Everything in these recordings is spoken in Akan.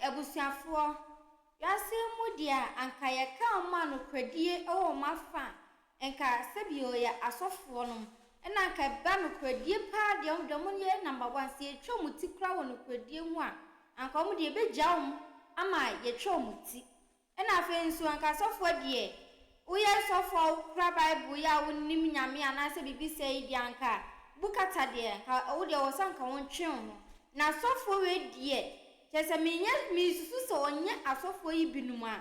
abusuafoɔ, wiase yi mu deɛ anka yɛka wɔn a nokorɛdie wɔ wɔn afa a, nka sɛbio yɛ asɔfoɔ nom, ɛna anka ɛba nokorɛdie paa deɛ wɔn deɛ wɔn yɛ number one, sɛ yɛtwa wɔn ti koraa wɔ nokorɛdie ho a, anka wɔn deɛ yɛbɛgyaa wɔn ama yɛatwa wɔn ti. Ɛna afei nso anka sɔfoɔ deɛ woyɛ sɔfoɔ a wokura bible yi a wonim Nyame anaasɛ biribi sɛɛ yi deɛ anka bukata deɛ anka wo deɛ wɔ sɛ anka wontwe wo ho na sɔfoɔ wei deɛ kyerɛ sɛ menyɛ mesusu sɛ ɔnyɛ asɔfoɔ yi binom a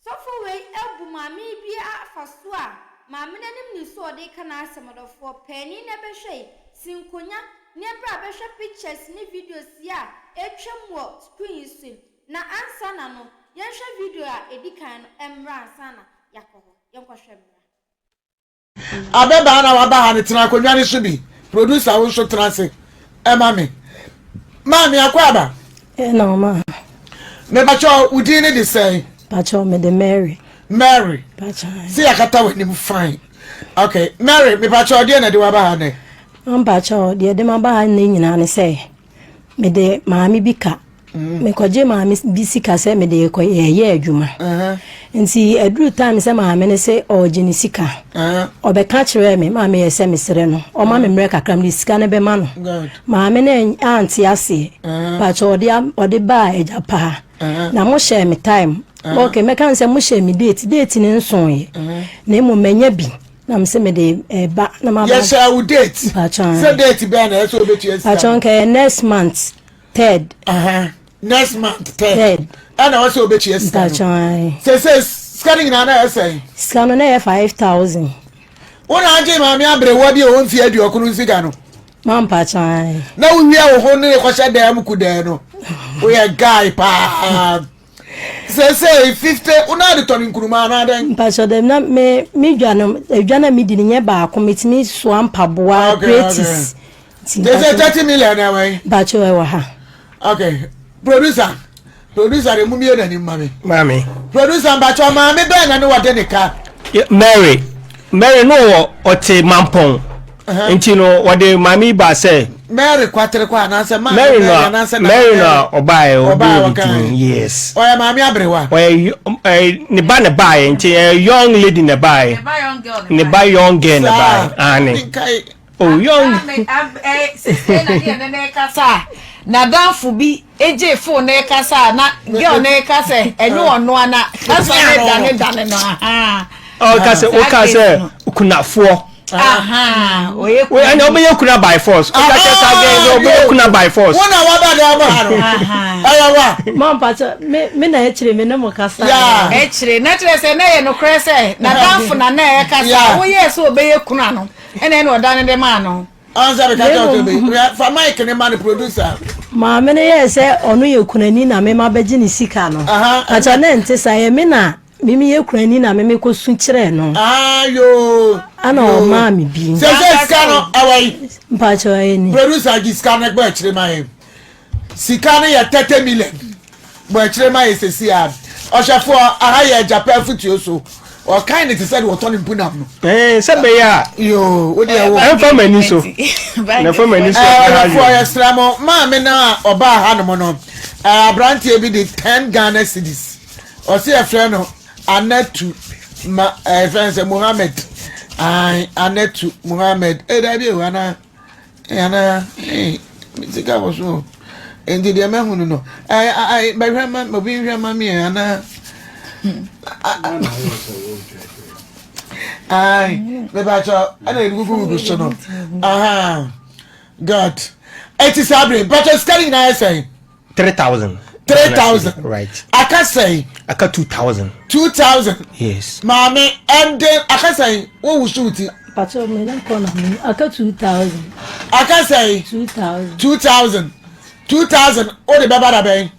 sɔfoɔ wei abu maame yi bi afa so a maame no anim nisuo a ɔde reka n'asɛm ɔdɔfoɔ paani na bɛhwɛ yi si nkonya ne bra bɛhwɛ pictures ne videos yi a atwam wɔ screen yi so yi Na ansa na no, yɛnhwɛ video a edi kan no mmra ansa na yɛakɔ hɔ. Yɛnkɔhwɛ mmra. Abɛbaa na waba ha no tena akonnwa no so bi. Producer wo nso tena ase ɛma me. Maame akɔ aba. Ɛna ɔma. Mepakyɛ wo din ne de sɛn? Pakyɛ me de Mary. Mary. Pakyɛ. Se yakata w'anim fine. Okay, Mary mepakyɛ ɔdeɛ na de waba ha nɛ. Mpakyɛ deɛ de maba ha nɛ nyinaa ne sɛ mede maame bi ka mm. mekɔgye maame bi sika sɛ mede yɛyɛ adwuma nti aduru time sɛ maame no sɛ ɔregye ne sika ɔbɛka kyerɛɛ me maame yɛ sɛ mesrɛ no ɔma me mmerɛ kakra mede sika no bɛma no maame no ante aseɛ pakyɛ ɔde ɔde baa agya paa na mohyɛɛ me time ok mɛka sɛ mohyɛɛ me date date no nsoeɛ na mmom manya bi na mese mede ɛba na maba. Yɛhyɛ wo date. Sɛ date bɛn na ɛsɛ obetua sika. Patro nka yɛ next month third. Uh -huh. Next month third. Third. Ɛna wɔsɛ obetua sika no. Patro ayi. Sɛ sɛ sika no nyinaa na ɛyɛ sɛn. Sika no na ɛyɛ 5,000. Wɔn na agye maame aberewa bi a wɔn mfe aduokron sika no. Ma mpatro ayi. Na wowie wo ho ne kɔhyɛ dan mu kudɛɛ no. Woyɛ guy paa. Seesei 50 wo na de tɔ ne nkuruma anaa dɛn? Mpatsɔ dɛm na me me dwa no edwa na me di no nyɛ baako metumi soa mpaboa Okay, pretis. okay. Seesei 30 million na ɛwɔ yi. Mpatsɔ ɛwɔ ha. Okay, producer producer de mu mie n'anim ma me. Maame. Producer mpatsɔ maame bɛn na ne wɔde ne ka. Mary Mary no wɔ ɔte Mampɔn. Nti no wɔde maame yi baa sɛ. Mary kwatere kɔ anaasɛ maame Mary no anaasɛ Mary no a ɔbaeɛ ɔbɛɛ ne din yes. Ɔyɛ maame aberewa. Ɔyɛ ɛɛ ne ba na baeɛ nti ɛyɛ young lady na baeɛ. Ne ba young girl na baeɛ. Aane. Oh young. N'adamfo bi gyee phone no rekasa a na girl no reka sɛ ɛnyɛ ɔno a na kasa no dane dane no ahaa. Ɔka sɛ ɔka sɛ kunafoɔ. Ɛna ɔbɛyɛ kuna by force. Ɔka kyerɛ saa girl sɛ ɔbɛyɛ kuna by force. Wo na waba dɛm ha no ɛyɛ wa. Mɔ mpakyɛ me me na akyire me ne mo kasa. Akyire na kyerɛ sɛ na ɛyɛ nokorɛ sɛ n'adamfo na na ɛkasa woyɛɛ sɛ ɔbɛyɛ kuna no ɛna ɛna ɔdane de maa no. Ansa bɛka kyerɛ sɛ bɛyi fa mic ne ma no producer. Maame no yɛɛ sɛ ɔno yɛ kunani na me ma bɛgye ne sika no. Pakyɛ na ɛnte saa ɛyɛ me na me meyɛ kunani na me mekɔ su kyerɛɛ no. Yoo. Ana ɔmaa me bi. Sɛ sɛ sika no ɛwɔ yi. Mpakyɛ ɛyɛ ni. Producer gye sika no bɔ akyire ma yɛn. Sika no yɛ 30 million. Bɔ akyire ma yɛ sɛsi a. Ɔhwɛfoɔ, aha yɛ agyapa afutuo so. Ɔkan no te sɛ deɛ ɔtɔ ne mpunam no. Ɛɛ sɛ bɛyɛ a. Yoo, wo deɛ wo. Ɛnfa m'ani so. Na ɛfa m'ani so. Ɛɛ ɔhwɛfoɔ yɛsrɛ mo, maame no a ɔbaa hanom no, ɛɛ aberanteɛ bi de 10 Ghana cedis. Ɔse yɛfrɛ no Anatu ma ɛɛ fɛn sɛ Muhammad. Ae, Anatu Muhammad. Ee dabi o, anaa. Eh, anaa eh, me sika wɔ so o. Nti deɛ mahunu no, eh, eh, bɛhwɛ ma obi nhwɛ ma me anaa. Ai, mebakyɛ ɛna yɛde gugu gugu so no. Aha, God. Ɛti saa bere, mpakyɛ sika no nyinaa yɛ sɛn? 3000. 3000. Right. Aka sɛn? Aka 2000. 2000. Yes. Maame, ɛnde aka sɛn? Wo wusu ti. Pacho me na kɔ na me aka 2000. Aka sɛn? 2000. 2000. 2000 o de bɛba da bɛn?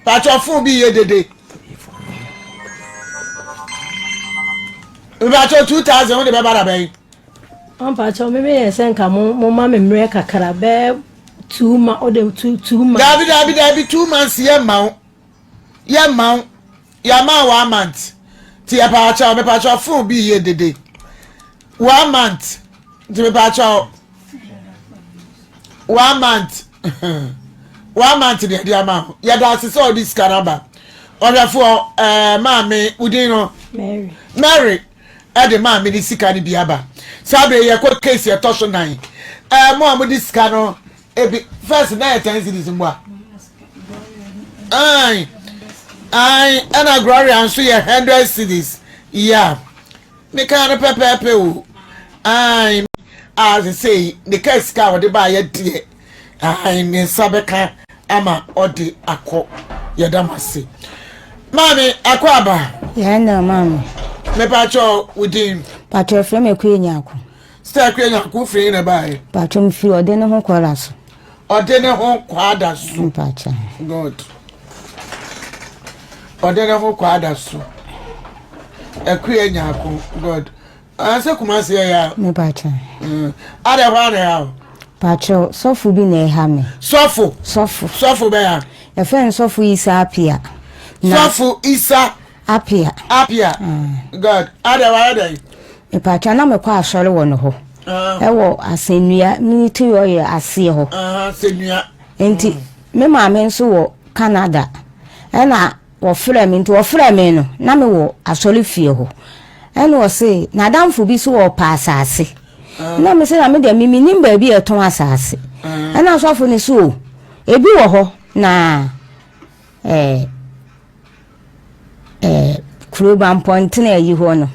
Pacho phone bi yɛ dede. Pacho 2000 o de bɛba da bɛn? Mpacho me me yɛ sɛ nka mo mo ma me mmerɛ kakra bɛɛ 2 ma o de 2 months. Dabi dabi dabi 2 months yɛ ma wo yɛ ma wo yɛ ma one month ti yɛ paakyɛw me paakyɛw phone bi yɛ dede one month nti me paakyɛw one month. One month deɛ ɛde ama ho. Yɛda ase sɛ ɔde sika no aba. Ɔhwɛfoɔ ɛɛ maame wodin no? Mary. Mary ɛde maame ne sika no bi aba. Saa bere yɛkɔ case ɛtɔ so nan. Ɛɛ mo a mo de sika no ebi first na yɛ ten cedis mboa. Ayi ayi ɛna Gloria nso yɛ hundred cedis. Yeah. Mekaa no pɛpɛɛpɛ o. Ae, a sesei ne kaa sika a ɔde baayɛ deɛ, ae, ne nsa bɛka ama ɔde akɔ. Yɛda mo ase. Maame, akɔ aba. Yɛn na maame. Mepakyɛ wo din. Pakyɛ frɛ me Akua Nyako. Sɛ Akua Nyako firi na baayɛ. Pakyɛ mfiri ɔde ne ho kɔla so. Ɔde ne ho kwada so. Mpakyɛ. God. Ɔde ne ho kwada so. Akua Nyako. God. Anse Kumasi yɛ ya. Mepakyɛ. Mm. Ada hɔ ana ya o. Pakyɛ sɔfo bi na ɛha me. Sɔfo. Sɔfo. Sɔfo bɛya. Yɛfrɛ no sɔfo Isa Apia. Sɔfo Isa. Apia. Apia. Mm. God. Ada wayɛ dɛn? Mepakyɛ na mekɔ asɔre wɔ ne hɔ. Ah. Ɛwɔ asɛnnua military oil aseɛ hɔ. Ah, asɛnnua. Nti mm. me maame nso wɔ Canada. Ɛna wɔfrɛ me nti wɔfrɛ me no na mewɔ asɔre fie hɔ. Ɛna ɔse n'adamfo bi so ɔpɛ asase. Ah. Na me sɛ na me deɛ me menim baabi a ɛtɔn asase. Ah. Ɛna asɔfo no so o ebi wɔ hɔ na ɛɛ ɛɛ kuro bampɔntene ayi hɔ no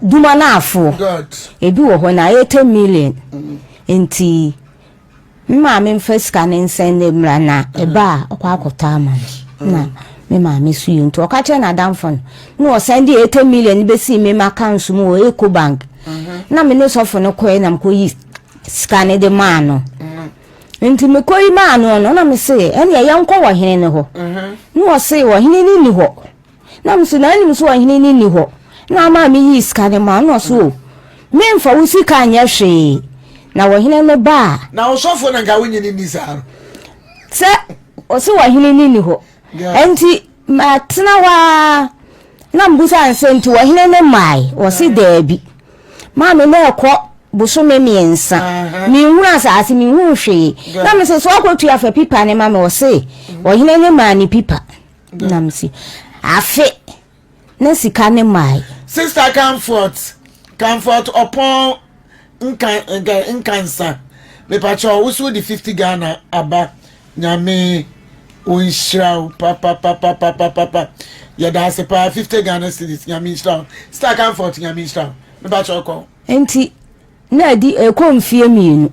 duma no afoɔ ebi wɔ hɔ na eighty million mm. nti me maame mfa sika ne nsɛn ne mmra na ɛba a ɔkɔ akɔtɔ ama no na me maame so yɛ nti ɔka kyerɛ n'adamfo no na ɔsan de eighty million bɛsi me ma kanso mu wɔ eco bank na me ne sɔfo no kɔɛ na mekɔyi sika no de maa no. Mm. Nti mekɔyi maa no no, na mese, ɛneɛ yɛnkɔ ɔhene no hɔ. Na ɔse, ɔhene no nni hɔ. Na mese, na anim so ɔhene no nni hɔ. Na ama meyii sika no maa no, na ɔse, o, memfa wo sika nyɛ hwee. Na ɔhene no ba a. Na ɔsɔfo na nka wonye no nni saa no. Sɛ ɔse ɔhene no nni hɔ. Nti matena hɔ ara na mbusa no sɛ nti ɔhene no mmae? Ɔse daabi. Maame na ɛkɔ bosome mmiɛnsa menhunu asase menhunu hwee na mese so akɔtua fa pipa ne ma me ɔse ɔhene ne maa ne pipa na mese afe na sika ne mae. Sister Comfort Comfort Ɔpɔn nka nka nkansa mepakyɛ wo so wode 50 Ghana aba Nyame onhyira wo papapapapapa yɛda ase paa 50 Ghana cedis Nyame nhyira wo Star Comfort Nyame nhyira wo mepakyɛ kɔ. Nti na adi ɛkɔ mfie mienu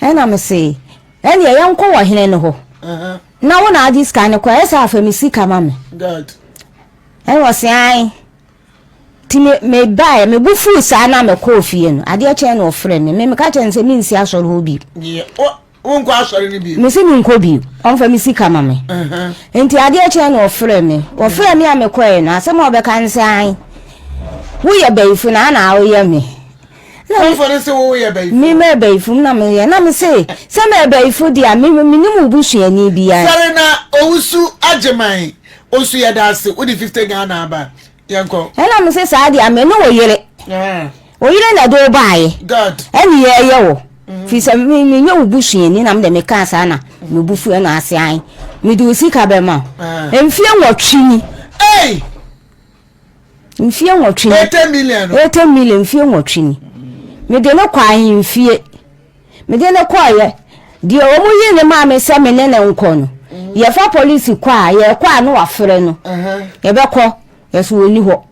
ɛna me se ɛneɛ yɛnkɔ wɔ hene no hɔ na wo na agye sika no kɔ ɛyɛ sɛ afa me sika ma me ɛna ɔse ae Nti me mebaeɛ, me bo fuu saa na mekɔɔ fie no, adeɛ kyɛn na ɔfrɛ me. Me meka kyerɛ no sɛ mensi asɔre hɔ bio. Wonkɔ asɔre no bio? Mese menkɔ bio, ɔmfa me sika ma me. Nti adeɛ kyɛn na ɔfrɛ me. Ɔfrɛ me a mekɔɛ no, asɛm a ɔbɛka ne sɛ ae, woyɛ bayifo na ana woyɛ me. Sɔfo no se woyɛ bayifo? Me mɛ bayifo na meyɛ. Na me se, sɛ mɛ bayifo deɛ a, me menim wo busuani biara. Sɛre na Owusu Agyeman, Osu yɛda ase, wode 50 Ghana aba. Yɛnkɔ. Ɛna me se saa deɛ me ne wo yere. Wo yere na ɛde wo baeɛ. Ɛne yɛyɛ wo. Mm. Firi sɛ me menyɛ wo busuani na me de mekaa saa na me bu fu ɛna ase an. Mede wo sika bɛma wo. Mfie nwɔtwe ni. Hey! Mfie nwɔtwe ni. 80 million. 80 million mfie nwɔtwe ni. Mede no kɔ ahemfie. Mede no kɔeɛ. Deɛ wɔn yii no maa me sɛ me ne no nkɔ no, yɛfa polisi kɔ a, yɛkɔ a na wafrɛ no. Yɛbɛkɔ, yɛso ɔnni hɔ.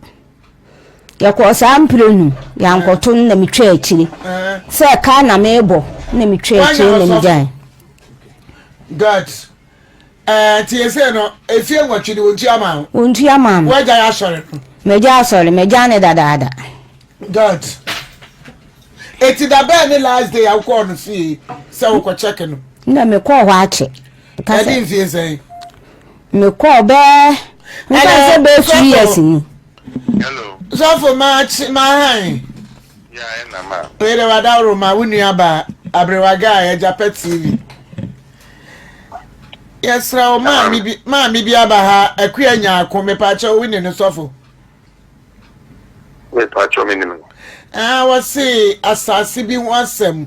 Yɛkɔɔ saa mprenu, yɛankɔto no na metwaa akyire. Sɛ kaa na merebɔ na metwaa akyire na megyae. God. Ɛɛ nti ese no efie nwɔtwe ni wɔntua maa wo. Wɔntua maa me. Wagyae asɔre no. Magyae asɔre, magyae ne dadaada. God. Eti da bɛn ne last day a wokɔɔ no fie sɛ wokɔ check no? Na mekɔɔ hɔ akyɛ. Ɛde mfie sɛn? Mekɔɔ bɛɛ nka sɛ bɛɛ two years ni. Hello. Sɔfo maa kye maa han. Yeah, ɛna ma. Wei de wadaworo ma wo nua ba aberewa guy Agyapa TV. Yɛsrɛ wo maame bi maame bi aba ha Akua Nyaako mepaakyɛw wo ne no sɔfo. Mepaakyɛw me nim no. Ah wɔse asase bi ho asɛm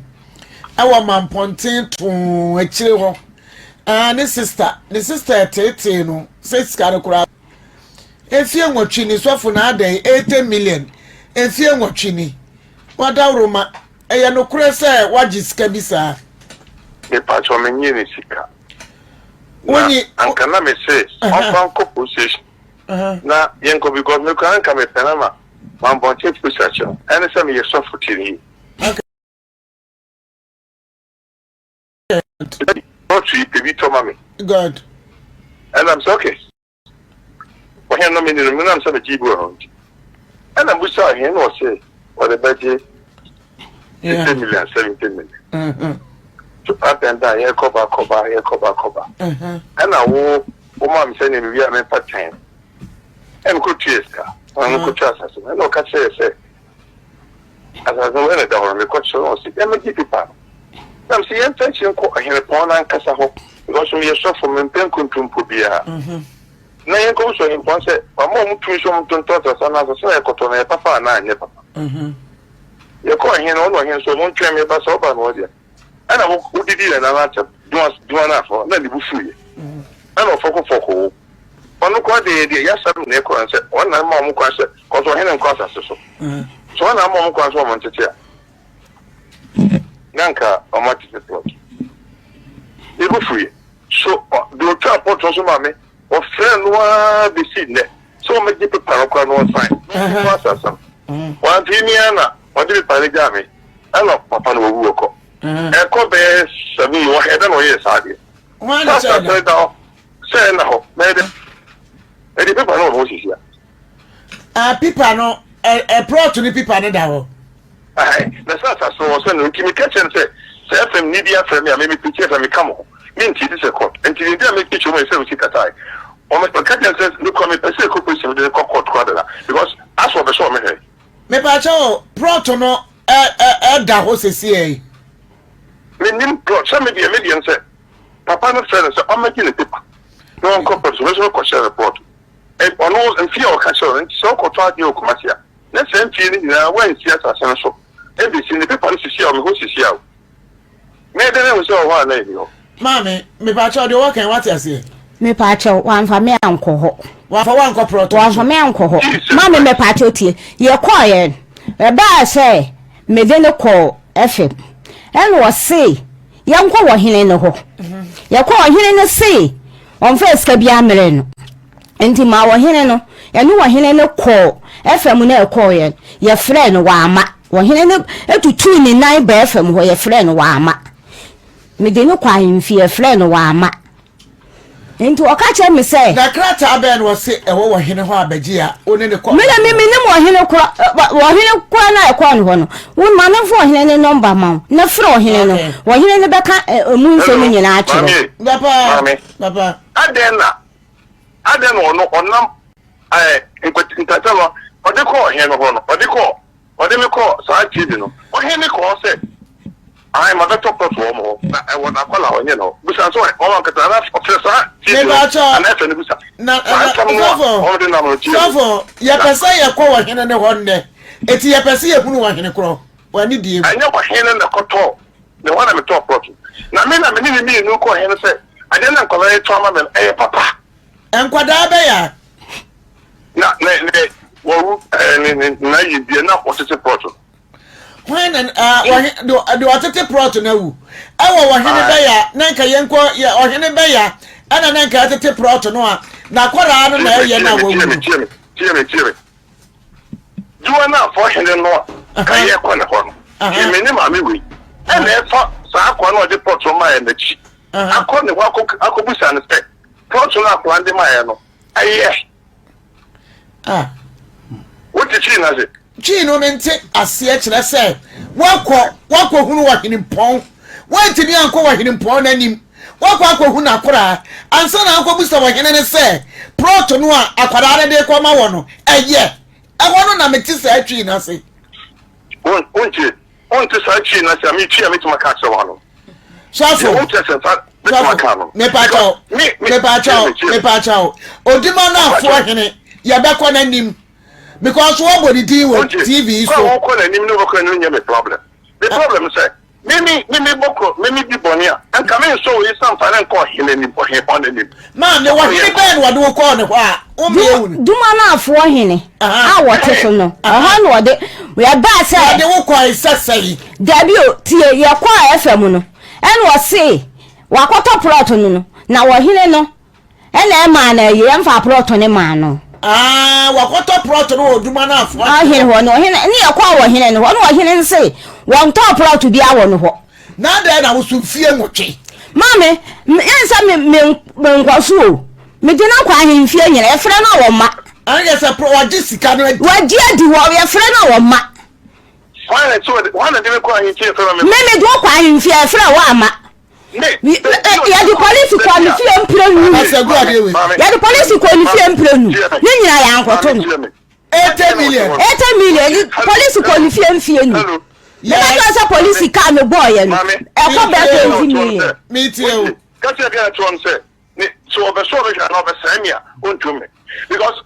ɛwɔ Mampɔnten too akyire hɔ. Ah, ne sister, ne sister ɛteetee no sɛ sika no koraa. Mfie nwɔtwe ni sɔfo na adɛn 80 million mfie nwɔtwe ni. Wadaworoma, ɛyɛ nokorɛ sɛ wagye sika bi saa? Mepakyɛw menyee ne sika. Na anka na mese ɔmfa nkɔ police station na yɛnkɔ because me koraa anka mepɛ no ama mampɔnkyɛ police akyɛ no ɛne sɛ meyɛ sɔfo tie no yie. Lottery yi pɛ bi tɔ ma me. God. Ɛna mesɛ okay. Ɔhene no mene no menam sɛ megye bi wɔ hɔ nti. Ɛna mbusa ɔhene na ɔse ɔde bɛgye 50 million 70 million. Mm-hmm. So up and down yɛkɔba kɔba yɛkɔba kɔba. Mm-hmm. Ɛna wo wo maa me sɛ nea mewie a memfa 10. Ɛna mekɔtua sika. Ɛna mekɔtua asase no. Ɛna ɔka kyerɛɛ sɛ Asase no na ɛda hɔ no, mekɔkyerɛ no, ɔse yɛmmɛgye paper no. Na mese yɛmfa akyire nkɔ ɔhenepɔn no ankasa hɔ, because meyɛ sɔfo, mempɛ nkontompo biara. Na yɛnkɔbisa ɔhenepɔn sɛ wama wɔn tumi sɛ wɔntontɔn asase anaa asase no a yɛkɔtɔ no ɛyɛ papa anaa ɛnyɛ papa. Yɛkɔɔ ɔhene no, ɔne ɔhene nso, montwɛn me ba, sɛ ɔba no ɔdeɛ. Ɛna wodidi yɛn nan atɛm, dua no afɔ, na ne bo fuiɛ. Ɛna ɔfɔkofɔko wo. Ɔno koraa deɛ yɛ deɛ yasɛm na ɛkɔ sɛ ɔno na ama wɔn kwan sɛ kɔsɔ ɔhene nkɔ asase so. So ɔno na ama wɔn kwan sɛ wɔn ntete a, na nka wɔn atete plot. Ne bo fuiɛ. So deɛ ɔtwa plot no so maa me, ɔfrɛ no ara bɛsi nnɛ sɛ wɔmɛgye pepa no koraa na ɔnsan na ɔnkɔ asase no. Wamfiri mi ara na ɔde pepa no gyaa me ɛna papa no wawu ɔkɔ. Ɛkɔ bɛyɛ 7 wɔ ɛda na ɔyɛɛ saa adeɛ. Hwan na kyerɛ no? Sɛ ɛna hɔ mɛyɛ dɛ ɛde pepa no wɔ hɔ sisi a. Ah, pipa no ɛ ɛ plɔt ne pipa no da hɔ. Ayi na sɛ asase no wɔ sɛ no nti meka kyerɛ no sɛ sɛ FM ni bi afrɛ me a me me pikyi FM meka mo ho me nti ti sɛ court nti deɛ nti a me pikyi wɔn yɛ sɛ osi katae wɔn meka kyerɛ no sɛ me kura mepɛ sɛ ɛkɔ polisi mede no kɔ court kora dada because asɔ ɔbɛ sɛ ɔme hwɛ. Mepakyɛ o plɔt no ɛ ɛ ɛda hɔ sisi ɛ. Menim plɔt sɛ me deɛ me deɛ no sɛ. Papa no frɛɛ no sɛ ɔmmɛgye ne paper na ɔnkɔ pɛp so, me nso mekɔhyɛɛ report. Ɔno mfeɛ a ɔka kyerɛɛ no nti sɛ wokɔtɔ adeɛ wɔ Kumasi a, na saa mfeɛ no nyinaa woansi asase no so ɛbɛsi ne paper no sisi a wɔ me hɔ sisi a o. Mɛyɛ dɛn ahu sɛ ɛwɔ hɔ anaa ɛnni hɔ? Maame, mepaakyɛw deɛ wɔka yi wate aseɛ? Mepaakyɛw, wamfa me ankɔ hɔ. Wamfa wo ankɔ prɔto no so? Wamfa me ankɔ hɔ. Jesus Maame Christ. mepaakyɛw tie, yɛkɔɔeɛ no, ɛbaa sɛ mede no kɔɔ FM, ɛna ɔse Yɛnkɔ ɔhene no hɔ. Yɛkɔɔ ɔhene no see ɔmfaa sika biara mmerɛɛ no. Nti maa ɔhene no, yɛne ɔhene no kɔɔ ɛfam no a ɛkɔɔeɛ no, yɛfrɛɛ no wamma. Ɔhene no tutuu ne nan baa ɛfam hɔ, yɛfrɛɛ no wamma. Mede no kɔɔ ahemfie, yɛfrɛɛ no wamma. Nti ɔka kyerɛ me sɛ. Na krataa bɛn na ɔse ɛwɔ ɔhene hɔ a bɛgye a wo ne no kɔ? Me na me menim ɔhene korɔ, ɔhene korɔ no a ɛkɔɔ ne hɔ no, wo ma memfa ɔhene ne nɔmba ma wo na frɛ ɔhene no, ɔhene no bɛka emu nsɛm Hello, nyinaa akyerɛ wo. maame, Papa, maame, papa. adɛn na, adɛn na ɔno ɔnam ɛɛ nkwati ntakyɛ no ɔde kɔɔ ɔhene no hɔ no, ɔde kɔɔ Ɔde me kɔɔ saa TV no. Ɔhene no kɔɔ sɛ, Ae, mabɛtɔ plot wɔ wɔn hɔ, na ɛwɔ n'akwadaa hɔ, ɛnyɛ ne hɔ. Bisa no sɛ wɔn ankasa, anaa ɔfrɛ saa TV no, Mepakyɛ, anaa ɛfɛ no bisa. na, Saa na, nsɛm no a sɔfo, wɔde nam no tie no. sɔfo, Na yɛpɛ sɛ yɛkɔ ɔhene no hɔ nnɛ, eti yɛpɛ sɛ yɛhunu ɔhene korɔ, wɔ anidie mu. ɛnyɛ ɔhene no na ɛkɔtɔɔ ne hɔ na metɔɔ plot no. Na me na me ne ne mmienu kɔɔ ɔhene no sɛ, adeɛ no a nkwadaa yi tɔn ama me no, ɛyɛ papa. Nkwadaa bɛyɛ a. Na ne ne wɔwu ɛɛ ne ne na yi deɛ na ɔtete plot no. Hwan na ɛɛ wɔhe de de ɔtete plot no awu ɛwɔ wɔhene bɛya na nka yɛn kɔ yɛ ɔhene bɛya ɛna na nka ɛtete plot no a na akwadaa no na ɛyɛ na wɔwu no. Tie me tie me tie me Diwa no afɔ hene no a ka yɛ kɔ ne hɔ no tie me ne maame wei ɛna ɛfa saa akwa no ɔde plot no maa yɛ n'akyi akɔ ne hɔ akɔ akɔbusa no sɛ plot no akwadaa no de maa yɛ no. Ɛyɛ. Ah. Wote Twi no ase? Twi no mente aseɛ kyerɛ sɛ woakɔ woakɔhunu ɔhenempɔn woantumi ankɔ ɔhenempɔn no anim woakɔ akɔhu n'akoraa ansa na ankɔbusa ɔhene no sɛ prɔto no a akwadaa no de kɔma wɔ no ɛyɛ ɛhɔ no na mete saa twi no ase. Wonte wonte saa twi no ase a metwi a metumi aka akyerɛ wo ano. Sɔfo, sɔfo, mepaakyɛw, mepaakyɛw, mepaakyɛw. Odima no afoɔ hene, yɛbɛkɔ n'anim. Because wɔbɔ ne din wɔ TV so. Kɔ a wɔkɔ n'anim ne wɔkɔ n'anim nyɛ me problem. Me problem sɛ. Me me me me bɔ korɔ, me me di bɔne a, anka me nsɔ wei nsa mfa no nkɔ ɔhene anim, ɔhempɔn no anim. Maame, ɔhene bɛn na ɔde wo kɔɔ ne hɔ a wommeɛ hu no? Dumanafoɔ hene a wɔte so no, ɛhɔ na ɔde, yɛbaa sɛ. Ɔde wo kɔe sɛ sɛn? Dabi o, tie, yɛkɔɔ FM no, ɛna ɔse wakɔtɔ plɔt no no, na ɔhene no Ɛna ɛmaa no ayi, ɛmfa prɔto no maa no. Ah, wakɔtɔ prɔto no wɔ oduma no afoa. Ɔhene hɔ no, ɔhene ne yɛkɔɔ wɔ hene no hɔ, na ɔhene no se wɔntɔɔ prɔto biara wɔ no hɔ. Na adɛn na woso mfie nwɔtwe? Maame, yɛn sɛ me me menkɔ so o. Mede no akɔ ahemfie nyina, yɛfrɛ no a wɔmma. Ɛnyɛ sɛ prɔ wagye sika no adi. Wagye adi wɔ yɛfrɛ no a wɔmma. Hwan na ɛte hwan na de me kɔ ahemfie yɛfrɛ no me. Me mede wo kɔ ahemfie yɛfrɛ wo ama. Yɛde polisi kɔɔ ne fie mprenu. Yɛde polisi kɔɔ ne fie mprenu. Ne nyinaa yɛankɔto no. 80 million. 80 million. Polisi kɔɔ ne fie mfie nu. Meka kyerɛ sɛ polisi kaa me bɔɔyɛ no. Ɛkɔ bɛɛ 20 million. Metie o. Kɛseɛ deɛ ɛtoɔ no sɛ ne sɛ ɔbɛsɔ ɔbɛhwɛ anaa ɔbɛsɛe me a ɔntu me because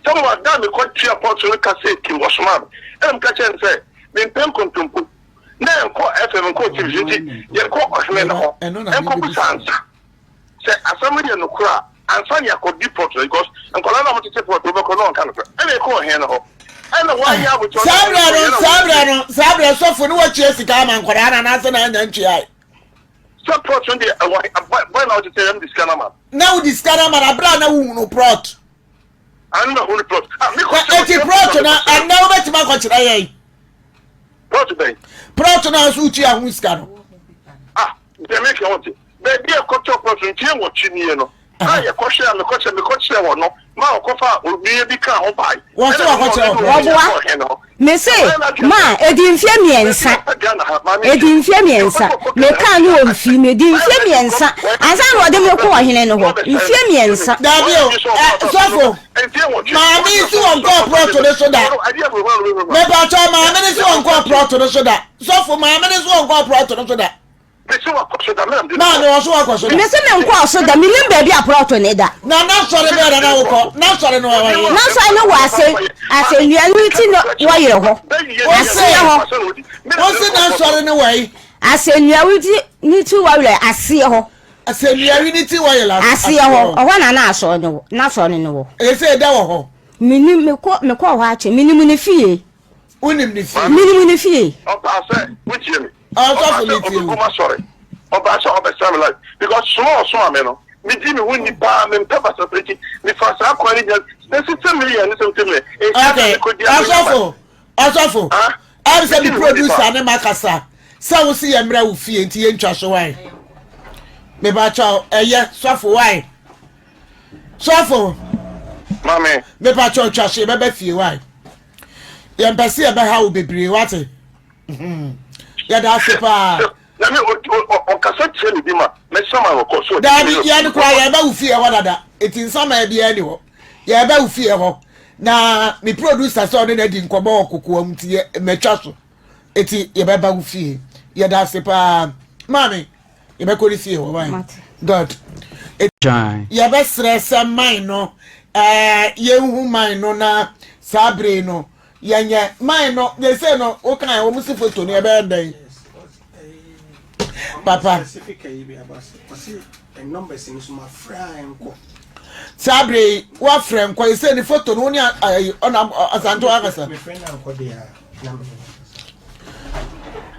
some of da mekɔ tua pɔt no ka sɛ kim ɔsoma me ɛna meka kyerɛ no sɛ mempɛ nkontompo na ɛnkɔ FM nkɔ TV so nti yɛnkɔ ɔhene no hɔ nkɔbusa ansa sɛ asɛm no yɛ nokorɛ a ansa ne yɛakɔdi pɔt no because nkwadaa no a wɔtete pɔt no wobɛkɔ na ɔnka nokorɛ ɛna yɛkɔ ɔhene no hɔ ɛna wɔayɛ abotɔ saa berɛ no saa berɛ no saa berɛ sɔfo ne watua sika ama nkwadaa no anaasɛ na anya ntuae sɛ plot no deɛ ɛwɔ bɔn na wotete yɛm de sika no ama na wode sika no ama no aberɛ a na wohunu plot ano na hunu plot ah, ɛti plot no ɛnɛ wobɛtumi akɔkyerɛ yɛn Plot bɛn? Plot no a nso wotua ho sika no. Ah, deɛ meka wo te. Baabi a ɛkɔtɔ plot no nti nwɔtwe nie no. A yɛkɔhwɛ a mekɔkyɛ mekɔkyerɛ wɔ no ma ɔkɔfa onua bi kaa ho bae. Wɔn so wakɔkyerɛ wɔ. Wɔboa. Mese ma edi mfie mmiɛnsa. Edi mfie mmiɛnsa. Mekaa no wɔ mfi mu edi mfie mmiɛnsa ansa na ɔde me kɔ ɔhene no hɔ. Mfie mmiɛnsa. Dabi o, sɔfo. Maame yi si wɔn kɔɔ prɔto no so da. Mepatwa maame no si wɔn kɔɔ prɔto no so da. Sɔfo maame no si wɔn kɔɔ prɔto no so da. Maame wɔ so wakɔ so da. Mesi me nkɔɔ so da. Menim baabi a prɔto ne da. Na n'asɔre bɛyɛ na na wokɔ. N'asɔre no wɔ he? N'asɔre no wɔ ase asɛnnua no ti no wɔyere hɔ. Aseɛ hɔ. Wosi n'asɔre no wɔ he? Asɛnnua ne ti wɔyere aseɛ hɔ. Asɛnnua Unity Oil ase. Aseɛ hɔ, ɛhɔ na na asɔre no wɔ, n'asɔre no wɔ. Ɛyɛ sɛ ɛda wɔ hɔ. Menim, mekɔ, mekɔɔ hɔ akyɛ, menim ne fie. Wonim ne fie? Menim ne fie. Ɔbaa sɛ, wotie me. Ɔsɔfo ne tie o. Ɔbaa sɛ ɔbɛgu m'asɔre. Ɔbaa sɛ ɔbɛsra me life because soma a ɔsoma me no, medi me ho ni paa, mempɛ basabasa nti, mefaa saa kwan no gyina na 60 million ne 70 million. Okay, ɔsɔfo, Ɔsɔfo, ɛm sɛ me producer ne makasa sɛ wo se yɛ mmerɛ wo fie nti yɛntwa so wae. Mepakyɛw ɛyɛ sɔfo wae. Sɔfo. Mame. Mepakyɛw twa so yɛbɛba fie wae. Yɛmpɛ sɛ yɛbɛha wo bebree wate. Mhm. Yɛda ase paa. Na me ɔkasa tia me bi ma mɛsama wɔ kɔ so. Daabi yɛn koraa yɛba wo fie hɔ dada eti nsama biara ni hɔ yɛba wo fie hɔ na me producer sɛ ɔne no adi nkɔmmɔ wɔ kokoam nti yɛ mɛtwa so eti yɛbɛba wo fie yɛda ase paa maame yɛbɛkɔ ne fie hɔ wan god yɛbɛsrɛ sɛ man no ɛɛ yɛnhu man no na saa bere no yɛnyɛ man no yɛsɛ no wokan wɔn si foto no yɛbɛyɛ dɛn papa saa bere yi woafrɛ nkɔ yi sɛ ne foto no wo ne ɔna asante wakasa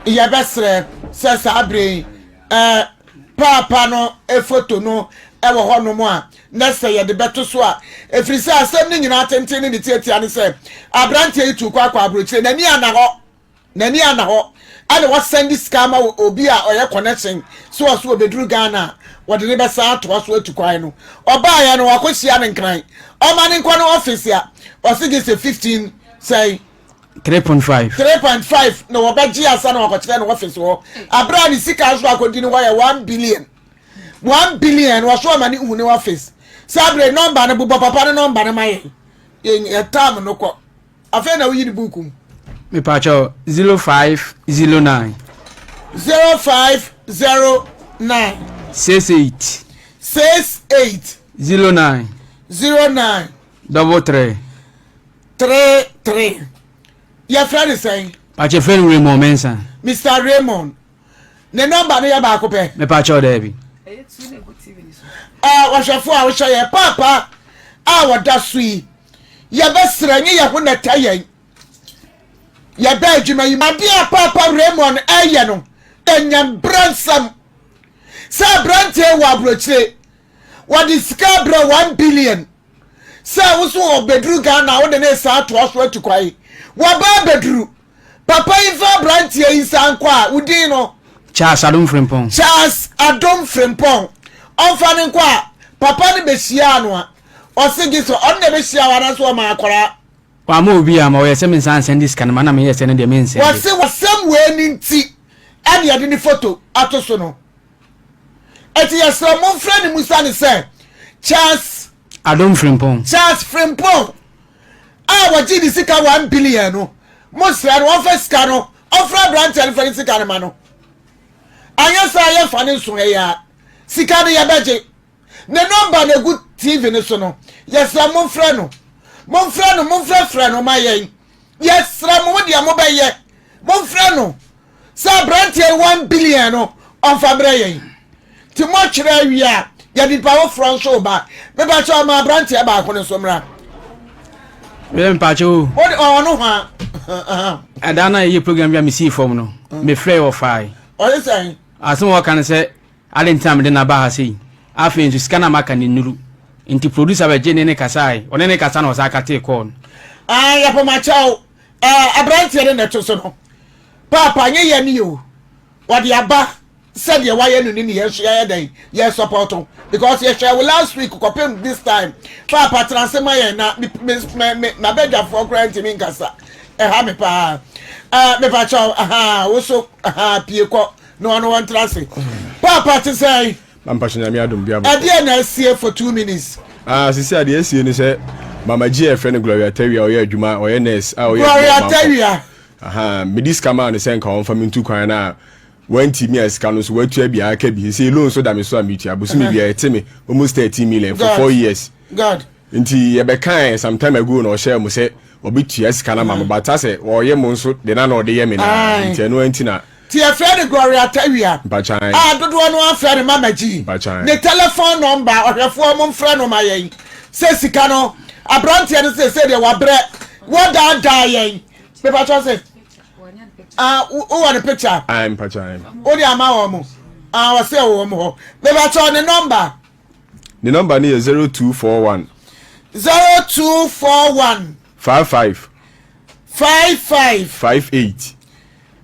yɛbɛsrɛ sɛ saa bere yi ɛɛ paapa no foto no ɛwɔ hɔnom a na sɛ yɛde bɛto so a ɛfiri sɛ asɛm no nyinaa tenten ne ne tiatia ne sɛ aberanteɛ yi tu kɔ akɔ aburokyire n'ani ana hɔ N'ani anna hɔ ɛna wasan de sika ama obi a ɔyɛ connection so ɔso ɔbɛduru Ghana a wɔde ne bɛsan atoa so atu kwan no. Ɔbaeɛ no wakɔhyia no Nkran. Ɔma ne nkɔ no office a ɔse gye sɛ 15 sɛn? 3.5. 3.5 na wɔbɛgye ansa na wakɔkyerɛ no office hɔ. Aberɛ a ne sika nso akɔdi no hɔ yɛ 1 billion. 1 billion wɔso ɔma ne hu ne office. Saa berɛ nɔmba no bobɔ papa no nɔmba no ma yɛn. Yɛ tam no kɔ. Afei na woyi ne buuku mu. Mepakyɛw, 0509. 0509. 68. 68. 09. 09. Double 3. 33. Yɛfrɛ ne sɛn? Pakyɛ frɛ no Raymond Mensah. Mr. Raymond. Ne nɔmba no yɛ baako pɛ. Mepa kyɛw daabi. Ɛɛ ɔhwɛfo a wohwɛ yɛn paapa a wɔda so yi yɛbɛsrɛ nye yɛn ho na ɛtɛ yɛn yɛbɛ adwuma yi adeɛ a paapa Raymond ɛyɛ no ɛnyɛ mbrɛ nsɛm sɛ aberanteɛ wɔ aburokyire wɔde sika abrɛ 1 billion sɛ wo so ɔbɛduru Ghana wode ne saa atoa so atu kwae wɔba abɛduru Papa yi nfa abranteɛ yi nsa nkɔ a, wo din no? Charles Adom Frimpong. Charles Adom Frimpong. Ɔnfa no nkɔ a, papa no bɛhyiaa no a, ɔse gye sɛ ɔno na ɛbɛhyia wo anaasɛ ɔma akwaraa? Wamma obi amma, ɔyɛ sɛ mensan nsɛnde sika no ma na meyɛɛ sɛ no deɛ mensɛnde. Wɔse wasɛm wei no nti ɛna yɛde ne photo ato so no. Eti yɛsrɛ momfrɛ no musa no sɛ Charles Adom Frimpong. Charles Frimpong. a wɔgyee ne sika 1 billion no, mosrɛ no ɔmfa sika no, ɔmfrɛ aberanteɛ no fa ne sika no ma no. Anyɛ saa yɛmfa ne nso ɛyɛ a, sika no yɛbɛgye. Ne nɔmba na egu TV no so no, yɛsrɛ momfrɛ no. Momfrɛ no, momfrɛfrɛ no ma yɛn. Yɛsrɛ mo, mo deɛ mobɛyɛ. Momfrɛ no. Sɛ aberanteɛ yi 1 billion no ɔmfa mmerɛ yɛn. Nti moatwerɛ awie a yɛde nipa foforɔ nso reba. Mepakyɛ ɔma aberanteɛ baako no nso mmra. Meyɛ mepakyɛ o. Wode ɔno hɔ a. Ɛda no a yɛyɛ program bi a mesii fam no, mefrɛɛ ɔfae. Ɔye sɛn? Asɛm a ɔka ne sɛ adɛn nti na mede no aba ha sei? Afei nso sika no a maka no nnuru. Nti producer bɛgye ne ne kasae. Ɔne ne kasa na ɔsan katee kɔɔ no. Ah, yɛpɔmakyɛw. Eh, aberanteɛ no na ɛto so no. Paapa nyɛ yɛn ni o. Wɔde aba sɛdeɛ wayɛ no ni ne yɛn nso yɛayɛ dɛn yɛn support because yɛhwɛ wo last week kɔpem this time. Paapa tena ase ma yɛn na me me me m'abadwafoɔ koraa ntumi nkasa. Ɛha me paa. Eh, mepa kyɛw, aha, wo so, aha, pie kɔ na ɔno wɔntena ase. Paapa te sɛn? Mampakyɛ Nyame adom bia bɔkɔ. Ɛdeɛn na asie for 2 minutes? Ah, sisi a deɛ asie ne sɛ Mama G a yɛfrɛ no Gloria Tawia ɔyɛ adwuma ɔyɛ nurse a ɔyɛ Gloria adwuma wɔ Mankɔ. Tawia. Aha, mede sika maa no sɛ nka ɔmfa me ntu kwan no a wantumi a sika no nso watua bi aka bi. Sisi loan nso da me so a metua. Bosome biara ɛte me almost 13 million for God. 4 years. God. Nti yɛbɛkae some time ago na ɔhyɛɛ mo sɛ ɔbɛtua sika no ama mo but asɛ ɔyɛ mo nso de na na ɔde yɛ me naa Aye. nti ɛno nti na Nti yɛfrɛ no Gloria Tawia Mpakyan. a dodoɔ no ara frɛ no Mama G. Mpakyan. Ne telephone number ɔhwɛfoɔ momfrɛ no ma yɛn sɛ sika no aberanteɛ no seesei deɛ wabrɛ wɔdaadaa yɛn mepakyɛw sɛ ah, wowɔ ne picture? Aye, mpakyan. Wode ama wɔn mo? Ah, wɔsɛ wɔ wɔn hɔ. Mepakyɛw ne number. Ne number no yɛ 0241. 0241. 55. 55. 58.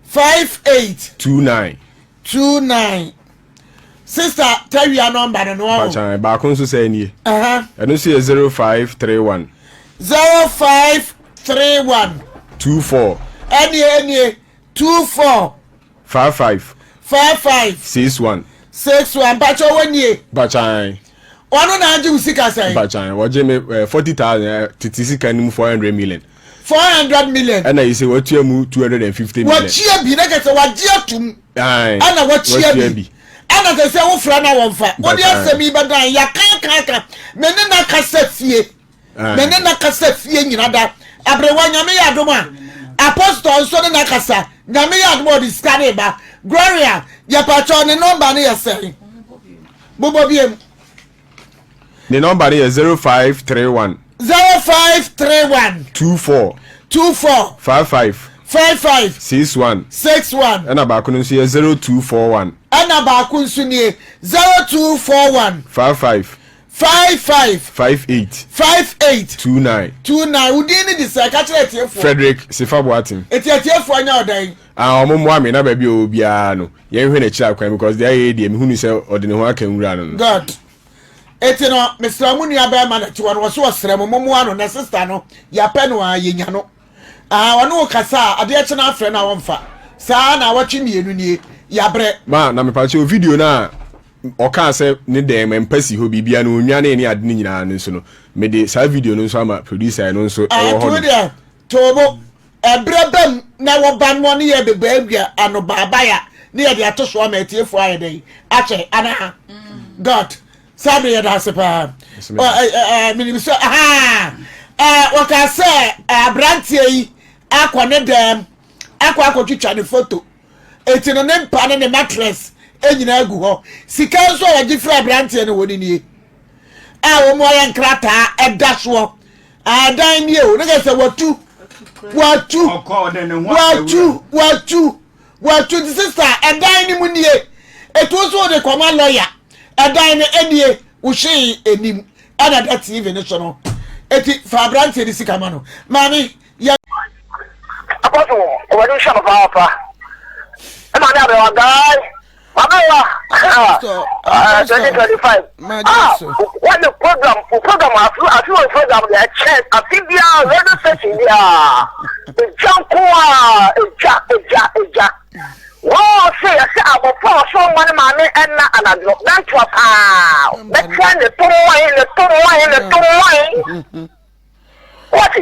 58. 29. 29. Sister Tawia number no no. Mpakyan baako nso sɛ nie. Ɛno nso yɛ 0531. 0531. 24. Ɛnie ɛnie 24. 55. 55. 61. 61 mpakyɛ wɔ nie. Mpakyan. Ɔno na agye wo sika sɛn? Mpakyan wɔgye me 40,000 tete sika no mu 400 million. 400 million. Ɛna yi sɛ watua mu 250 million. Wakyia bi na kɛsɛ wagye atum. Aye. Ɛna wakyia bi. Ɛna sɛ sɛ wofrɛ na wɔmfa. Wode asɛm yi bɛdan yɛakaakaaka me ne na kasa fie. Me ne na kasa fie nyina da. Aberewa Nyame yɛ adom a apostol nso ne na kasa. Nyame yɛ adom a ɔde sika ne ba. Gloria yɛpakyɛw ne nɔmba no yɛ sɛn? Bobɔ biem. Ne nɔmba no yɛ 0531. 0531. 24. 24. 55. 55. 61. 61. Ɛna baako no nso yɛ 0241. Ɛna baako nso nie 0241. 55. 55. 58. 58. 29. 29. Wo din ne de sɛ ka kyerɛ atiefoɔ. Frederick Sefa Boateng. Eti atiefoɔ nya ɔdan. Ah, ɔmo mmoa me na baabi a ɔwɔ biara no yɛnhwɛ n'akyiri akwan because deɛ ayɛ deɛ mehunu sɛ ɔde ne ho aka nwura no no. God. Eti no mesrɛ mo nua bɛrima na te hɔ no wɔso ɔsrɛ mo mommoa no na sister no yɛapɛ no a yɛnya no. Ah, ɔne wo kasa a adeɛ kye no afrɛ no a wɔmfa. Saa na awɔtwe mmienu nie yɛabrɛ. Ma na mepakyɛ o video no a ɔkaa sɛ ne dɛn ma mpa si hɔ biribia no ɔnwane ne ade no nyinaa no nso no mede saa video no nso ama producer no nso ɛwɔ hɔ no. Deɛ toobo ɛberɛ bam na wɔba no ne yɛ bɛbɔ awia ano baabaya ne yɛde ato so ama atiefoɔ ayɛ dɛn akyɛ anaa God saa bere yɛda ase paa menim sɛ wɔka sɛ aberanteɛ yi akɔ ne dɛm akɔ akɔtwitwa ne foto. Eti no ne mpa ne ne mattress nyinaa gu hɔ. Sika nso a wɔgye firi aberanteɛ no hɔ no nie a wɔn ayɛ nkrataa ɛda soɔ. Adan nie o, ne kɛ sɛ watu, watu, watu, watu, watu. Nti sista ɛdan no mu nie. Etu nso wɔde kɔma lɔya. Ɛdan no nie, wohwee anim ɛna da TV no so no. Eti fa aberanteɛ no sika ma no. Maame Yɛ. Apostle, Awurade nhyira papaapa. Me maame aberewa guy. Maberewa. Ah, 2025. Ah, what the program, program afi afi wɔ program deɛ ɛkyɛ afi biara radio station biara. Egya nko a, egya, egya, egya. Wɔn se yɛsɛ abɔfra a ɔsɔ mma ne maame ɛna anadwo bɛntoa paa. Bɛkyɛ ne to mman, ne to mman, ne to mman. Wɔse,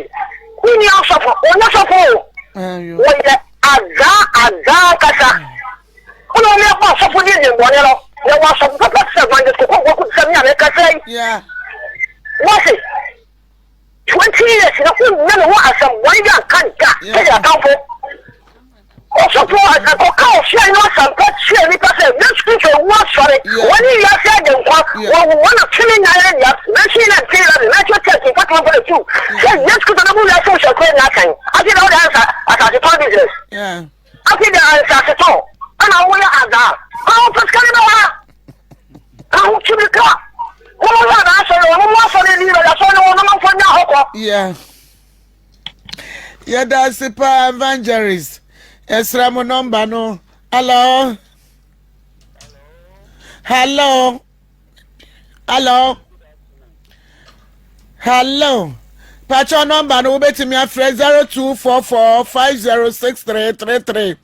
Wo nua ɔsɔfo, ɔnyɛ sɔfo o, wɔyɛ azaa azaa ankasa. Wo na wɔn yɛbɔ asɔfo din din bɔne no, yɛwɔ asɔfo papa te sɛ Evangelist Koko Kwaku te sɛ me a mekasa yi. Wɔse, 20 years na wonnya ne ho asɛm bɔne bi anka da sɛ yɛ atamfo. Ɔsɔfo a ɔka ɔsoro ahenni ho asɛmpa kyerɛ nnipa sɛ Yesu Kristo awu asɔre, ɔne wiase Agyenkwa, wawu, wɔna tumi nyinaa yɛ ne dea, 1911, 1913, 41, 42, sɛ Yesu Kristo bɛbu wiase nhyɛnkorɔ nyinaa atɛn. Afei deɛ wode ansa asase tɔn business. Afei deɛ ansase tɔn ɛna woyɛ adaa. Ka ho pɛ sika ne bɛwa. Ka ho tumi ka. Wɔn yɛ adaa asɔre, wɔn mu asɔre ni, bɛyɛ asɔre ne wɔn amanfoɔ nya hɔ kɔ. Yeah. Yɛda ase paa evangelist. Yɛsrɛ mo nɔmba no. Hello. Hello. Hello. Hello. Pacho nɔmba no wobɛtumi afrɛ 0244 506333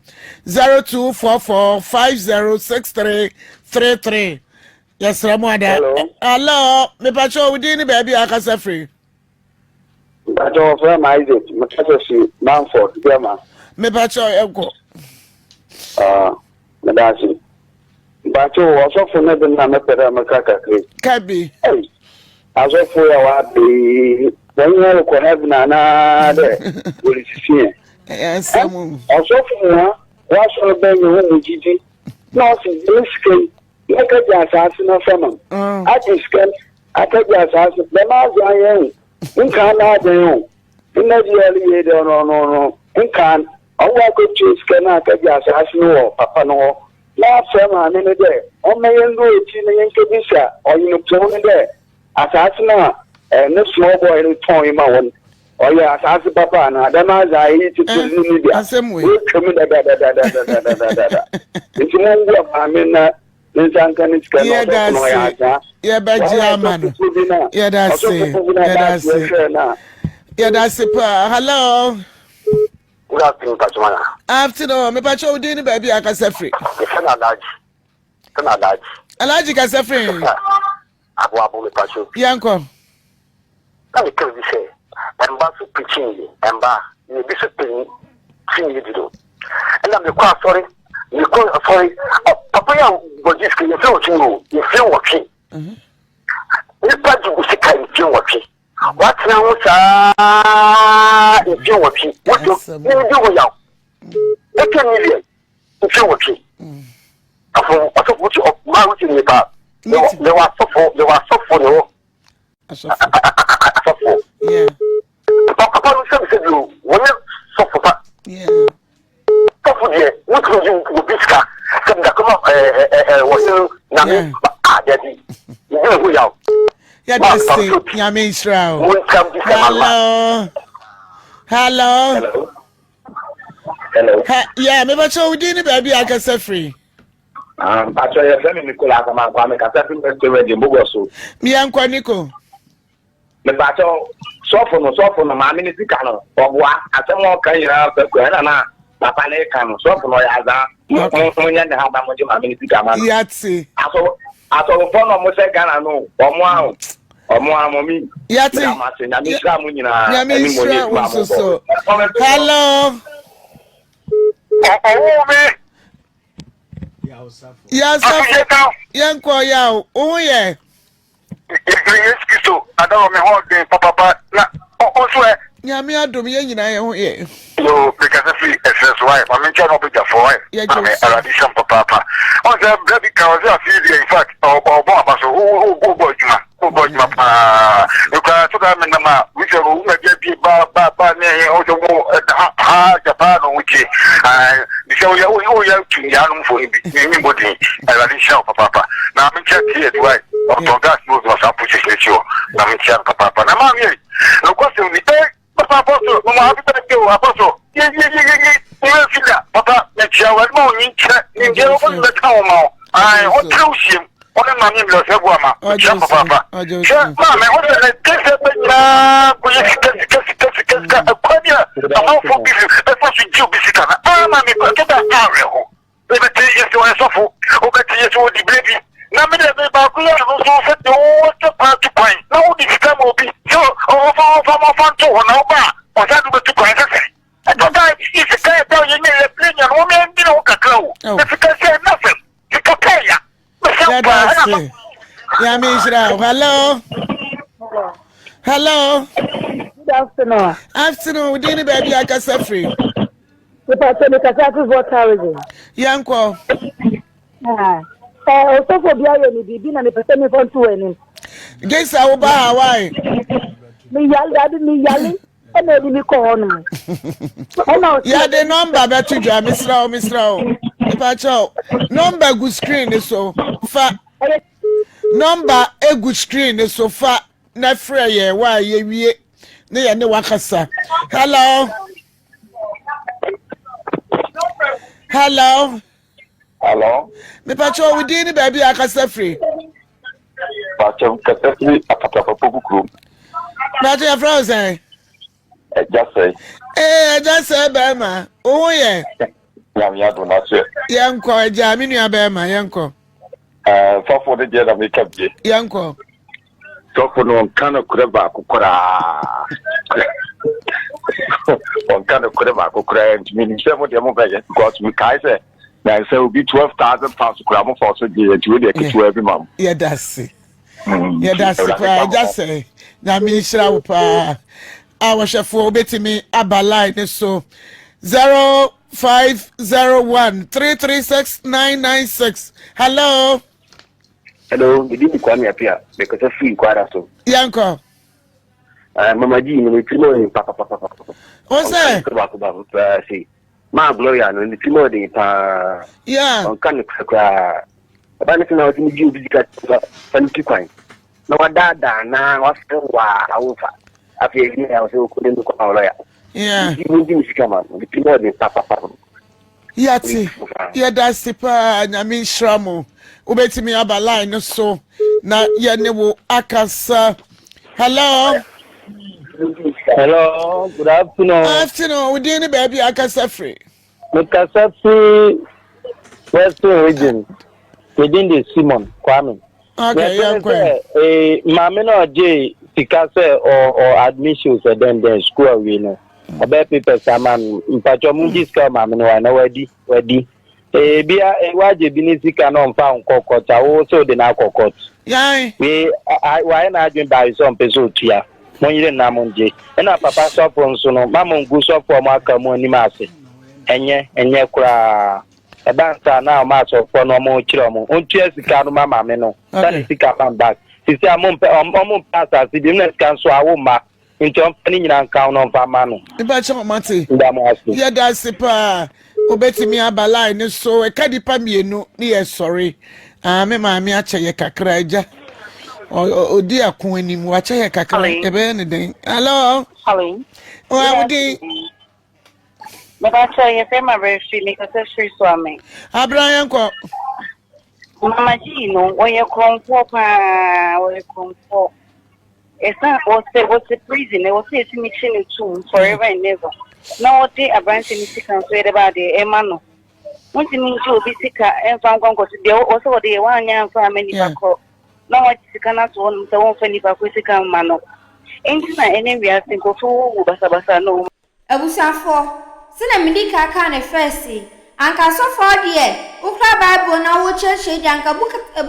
0244 506333 yɛsrɛ mo ada. Hello. Mepacho wo din ne baabi a akasa firi. Mpakyɛ wɔfrɛ me Isaac, mekasa fi Manford, German. Mepakyɛ yɛnkɔ. Ah, meda ase. Mpakyɛ o, ɔsɔfo no de na mepɛ dɛ meka kakra yi. Ka bi. Ei, asɔfo yi a wɔaba yi, wɔn nyinaa rekɔ heaven anaa dɛ wɔresisi yɛn? Ɛyɛ asɛm o. Ɔsɔfo mua, w'asɔre bɛn nye wo mu gyidzi na ɔse gye me sika yi na kɛgye asaase no fa ma me. Agye sika no Akɛgye asaase, dɛm adze annyɛ hu, nkan n'adwen o, nna bi a ɔreyɛ yi dɛ ɔno ɔno ɔno, nkan, ɔwo akotua sika no akɛgye asaase no wɔ papa no hɔ, na afrɛ maame no dɛ ɔmma yɛndu ekyir na yɛnkebisa ɔhen pon no dɛ asaase no a ne small boy no tɔnee ma hɔn, ɔyɛ asaase papa anaa? Dɛm adze a iyi tsitsir no nye dza oetwa mu dadadadadadadadada, ntsi momboa maame na ne nsa nka ne sika no ɔsɔfo no ɔyɛ adza yɛbɛgye ama no yɛda ase yɛda ase yɛda ase paa hello. Good afternoon, Pachumana. Afternoon, me pacho wo din ne baabi a kasa firi. Mefɛ no Alhaji. Mefɛ no Alhaji. Alhaji kasa firi. Aboabo me pacho. Yɛnkɔ. Na meka biribi sɛ, mba so preaching ye, mba yɛ bi so panyin tumi adi no. Ɛna mekɔ asɔre, mekɔ asɔre, papa yi a wɔgye sika yɛfrɛ wɔtwe o, yɛfrɛ wɔtwe. Mhm. Nipa gye wo sika mfie nwɔtwe. Watena ho saa mfie nwɔtwe. Wotu ne di ho yaw. Eighty million mfie nwɔtwe. Afɔ ɔsɔfo wotu ɔmaa wotu nipa. Mewɔ asɔfo, mewɔ asɔfo ne hɔ. asɔfo papa no sɛbi sɛbi o wɔnyɛ sɔfo pa sɔfo deɛ wotumi gye obi sika sɛ dakoma ɛɛ wɔse nyame a dabi obi ehu yaw yɛda se nyame nhyira o hello hello hello yeah mebɛkyɛ wo din ne baabi a akasa firi Ah, mpatsɔ yɛfrɛ me Nicola Asamankwa, mekasa fi West Region, Bogor so. Yɛnkɔ Nico. Mepatsɔ, sɔfo no, sɔfo no, maame ne sika no, ɔboa, asɛm a ɔka nyinaa fɛ kura, ɛna na papa no reka no, sɔfo no ɔyɛ azaa, mo mo monyɛ ne ha na mogye maame ne sika ma no. Yɛate. Asɔ asɔfofoɔ na ɔmo sɛ Ghana no, ɔmo a o, ɔmo a mo mi. Yɛate. Meda mo ase, Nyame nhyira mo nyinaa, Nyame ɛne mo nhyira ne wo adwuma a nso mobɔ. so. Hello. Ɔwoo me. Yasafo yɛnkɔ yaw wo ho yɛ. Yɛdɔ Yesu Kristo adawɔ me ho ɔden papapa na ɔnso ɛ. Nyame adom yɛn nyinaa yɛn ho yɛ. Yoo mekasa firi ɛserɛ so. wae ma menkyɛ no ɔbɛgyafoɔ wae Yɛgye wo maame so. awurade hyɛ m papaapa ɔn sɛ berɛ bi ka ɔsɛ afei deɛ in fact ɔbɔ aba so wobɔ adwuma wobɔ adwuma paa mekura so ka menam a wosɛ owura bi abie ba ba ba ne ɛyɛ ɔsɛ wo ɛda ha ha gya paa na ɔwo tie sɛ woyɛ woyɛ tu nyanomfoɔ no bi ne ne mbɔ din awurade nhyira wo papaapa na menkyɛ tie adi wae ɔtɔn gas no ɔdwuma saa position akyi hɔ na menkyia no papaapa na maame yɛ nokwasɛm ni ɛ Papa apostle, mama happy birthday o apostle. Ye ye ye ye ye. Ye fi da. Papa, me chia wa ma onyi nkyerɛ. Ne ndeɛ wo bɛ ka wo ma wo. Ai, wo tew siem. Wo ne maame mi ɔsɛ bu ama. Me chia papa papa. Hwɛ maame, wo sɛ ne kese bɛ nyinaa ko yɛ sika sika sika sika sika. Akwa bi a amanfo bi fi ɛfa so gye obi sika na. Ah maame, ɛtɔ da awerɛho. Wobɛte yɛ sɛ ɔyɛ sɔfo, wobɛte yɛ sɛ ɔdi berɛ bi. Na me deɛ me baako yɛ no nso sɛ deɛ wɔtwa kwan tu kwan na wode sika ma obi sɛ ɔfa ɔfa ma ɔfa nto hɔ na woba a ɔsan de wobɛtu kwan sɛ sɛ ɛtɔ da yɛ sika ɛda yɛ nyɛ yɛ bere nya no wɔn yɛn dwene ho kakra o na sika sɛ ɛna fam sika pɛ ya mesɛ paa ɛna Nyame nhyira wo. Hello. Hello. Good afternoon. Afternoon. Wo din ne baabi akasa firi. Mepatwa me kasa firi Volta region. Yɛnkɔ. Ɛ osofo bi ayɛ me biribi na mepɛ sɛ mefa nto w'anim. Gye sɛ wo ba Hawaii. Me yale dabi me yale ɛna ɛde mi kɔ hɔ nom. Ɛna ɔsi. Yɛde nɔmba bɛto dwa mesrɛ wo mesrɛ wo mepakyɛ wo nɔmba gu screen ne so fa nɔmba egu screen ne so fa na frɛ yɛn wa yɛwie ne yɛne wakasa hello. Hello. Hello. Mepakyɛ wo din ne baabi a akasa firi. Pakyɛ kasa firi Apatapapo kurom. Pakyɛ yɛfrɛ wo sɛn? Ɛgya sɛe. Ee ɛgya sɛe bɛrima, wo ho yɛ? Nyame adom na so yɛ. Yɛnkɔ ɛgya me nua bɛrima yɛnkɔ. Ɛɛ sɔfo de deɛ na meka bie. Yɛnkɔ. Sɔfo no ɔnka nokorɛ baako koraa. Ɔnka nokorɛ baako koraa nti menim sɛ mo deɛ mobɛyɛ because mekae sɛ na sɛ obi £12,000 koraa mo fa so gye nti wo deɛ ketewa bi ma mo. Yɛda ase. Yɛda ase paa agya sɛ nyame nhyira wo paa. A wɔhwɛfoɔ wobɛtumi aba line ne so 0501 336 996. Hello. Hello, me din de Kwame Appiah, mekasa firi Kwara so. Yɛnkɔ. Uh, Mama G, no me tirim ɔden papapapapa. Wo sɛ? Ɔnka baako baako paa sei. Maa Gloria no, ne tirim ɔden paa. Yeah. Ɔnka ne kora koraa. Ɛba ne sɛ na ɔtumi gye obi sika fa no ti kwan. Na wadaadaa na wafrɛ waa womfa. Afei ɛyi na ɔsɛ ɔkɔ ne no kɔma lɔya. Yeah. Nti mo gye me sika ma no, ne tirim ɔden papapapa. Yɛate. Yɛda ase paa. Nyame nhyira mo. Wobɛtumi aba line no so na yɛne wo akasa. Hello. Hello, good afternoon. Afternoon. Wo din ne baabi akasa firi? Mekasa firi Western Region. Me din de Simon Kwame. Okay, yɛn kɔ sɛ eh, maame na ɔgye sika sɛ ɔ ɔ admission sɛ dɛn dɛn school awie no. Ɔbɛyɛ papers ama no. Mpakyɛ ɔmo gye sika wɔ maame no hɔ a na wadi wadi. Ebi a eh, wagye bi ne sika na ɔmfa nkɔ court a wo sɛ wode no akɔ court. Yan. Wei wayɛ n'adwene bae sɛ ɔmpɛ sɛ otua. Monyere nna mongye. Ɛna papa sɔfo nso no ma mongu sɔfo a ɔmo aka mo anim ase. Ɛnyɛ ɛnyɛ koraa. Ɛba nsa na ɔmo asɔfoɔ no ɔmo kyerɛ ɔmo. Ontua sika no ma maame no. Sa ne sika ma back. Sisi a mo mpɛ ɔmo mpɛ asase bi na sika nso awo mma. Nti ɔmfa ne nyinaa nka ho na ɔmfa mma no. Mepakyɛ wo mate. Meda mo ase. Yɛda ase paa. Wobɛtumi aba line no so. Ɛka nipa mmienu ne yɛ sɔre. Ah, me maame akyɛ yɛ kakra agya. Ɔdi ako anim wakyɛ yɛ kakra. Yɛbɛyɛ ne dɛn? Hello. Hello. Wa wo din? Mepakyɛ yɛfrɛ ma berɛ firi mekasa firi so ame. Abra yɛnkɔ. Mama G no wɔyɛ korɔmfoɔ paa wɔyɛ korɔmfoɔ. Ɛsan wɔsɛ wɔsɛ prison ɛwɔ sɛ yɛtumi kye no tum forever and ever na wɔde aberanteɛ no sika nso yɛde ba adeɛ ɛma no wontumi ngye obi sika ɛmfa nkɔ nkɔto deɛ wɔsɛ wɔde yɛ wɔanyɛ amfa ama nipa korɔ na wɔagye sika no ato hɔnom sɛ wɔmfa nipa korɔ sika mma no ɛnti na ɛnɛ wiase nkurɔfoɔ wuwu basabasa no. Abusuafoɔ, sɛdeɛ medi kan kaa no first yi, anka asɔfoɔ deɛ wokura Bible na worekyerɛkyerɛ deɛ anka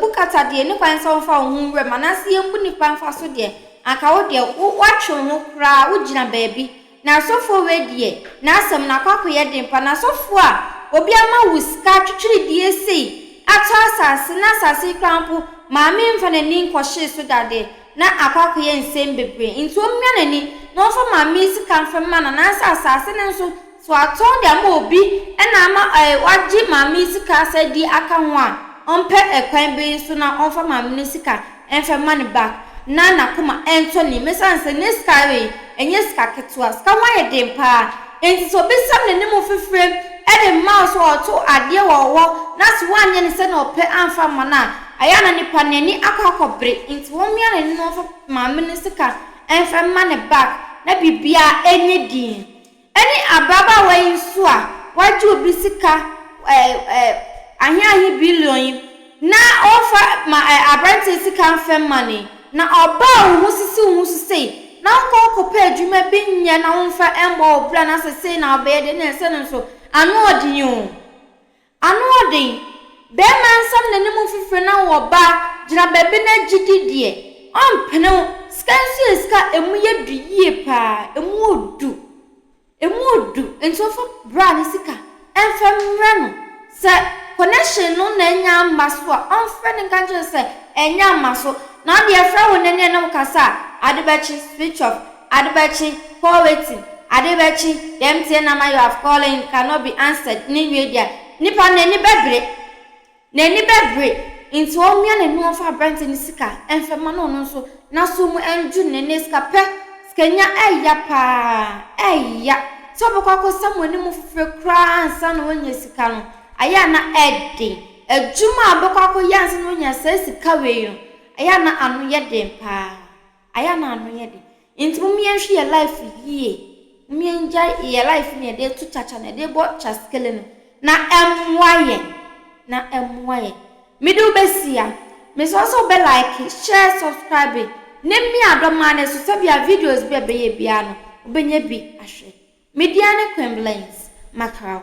bu kata deɛ ɛnni kwan sɛ womfa wo ho nwura mu anaasɛ yɛmbu nnipa mfa so deɛ, anka wo deɛ wo woatwe wo ho koraa wogyina baabi. Na asɔfoɔ wei deɛ, n'asɛm no akɔ akɔyɛ den pa. Na asɔfoɔ a obi ama wo sika atwitwiridie sei atɔ asase, na asase yi koraa mpo maame mfa n'ani nkɔhyee so da deɛ, na akɔ akɔyɛ nsɛm bebree. Nti ɔmmia n'ani na ɔmfa maame yi sika mfa mma no anaasɛ asase no nso sɛ watɔn de ama obi na ama ɛɛ wagye maame yi sika asɛ de aka ho a, ɔmpɛ ɛkwan bi so na ɔmfa maame no sika mfa mma no back na n'akoma ɛntɔ ne yam ɛsiane sɛ ne sika wei ɛnyɛ sika ketewa, sika ho ayɛ den paa enti sɛ obi sam n'anim fifire de ma wo sɛ ɔreto adeɛ wɔ hɔ na sɛ woanyɛ no sɛdeɛ ɔpɛ amfa amma no a, ayɛ a na nipa no n'ani akɔ akɔbere nti wɔmmia n'ani na ɔmfa maame no sika mfa mma no back na biribiara ɛnyɛ din. Ɛne ababaawa yi nso a wagye obi sika ɛɛ ahe ahe billion yi na ɔmfa ma ɛɛ aberanteɛ sika mfa mma no yi, na ɔbaa wo ho sisi wo ho so sei na wokɔ kɔpɛ adwuma bi nyɛ na womfa mmɔ wo bra na sɛ sei na wobɛyɛ deɛ na ɛsɛ no nso ano ɔden o. Ano ɔden, bɛɛma nsam n'anim mfifire na wo ɔbaa gyina baabi na gye di deɛ, ɔmpene wo, sika nso yɛ sika a ɛmu yɛ du yie paa, ɛmu ɔdu, ɛmu ɔdu, nti ɔmfa bra ne sika ɛmfa mmrɛ no, sɛ connection no na anya amma so a, ɔmfrɛ no nka nkyerɛ no sɛ ɛnyɛ amma so, na wo deɛ frɛ wo nani ɛne wo kasa a, ade bɛkye, switch off, Ade bɛkye, call waiting, ade bɛkye, the MTN number you have calling cannot be answered ne wie deɛ a, nipa no n'ani bɛbere, n'ani bɛbere, nti ɔmmia n'ani ɔmfa aberanteɛ no sika mfa mma no ɔno nso n'aso mu ndwo ne ne sika pɛ, sikanya ɛya paa, ɛya, sɛ ɔbɛkɔ akɔsa mo anim foforo koraa ansa na wanya sika no, ayɛ a na ɛden, adwuma a ɔbɛkɔ akɔyɛ ansa na wanya saa sika wei no, ɛyɛ a na ano yɛ den paa. Ayɛ a na ano yɛ den. Nti mom yɛnhwɛ yɛ life yie. Mom yɛngyae yɛ life no yɛde to kyakya no yɛde bɔ kyaskele no na ɛmmoa yɛn. Na ɛmmoa yɛn. Mede wo bɛsi ha. Mesrɛ wo sɛ wobɛ like, share, subscribe ne mia dɔmaa no so sɛbea videos bi a ɛbɛyɛ biara no wobɛnya bi ahwɛ. Me din ara ne Queen Blings. Makraw.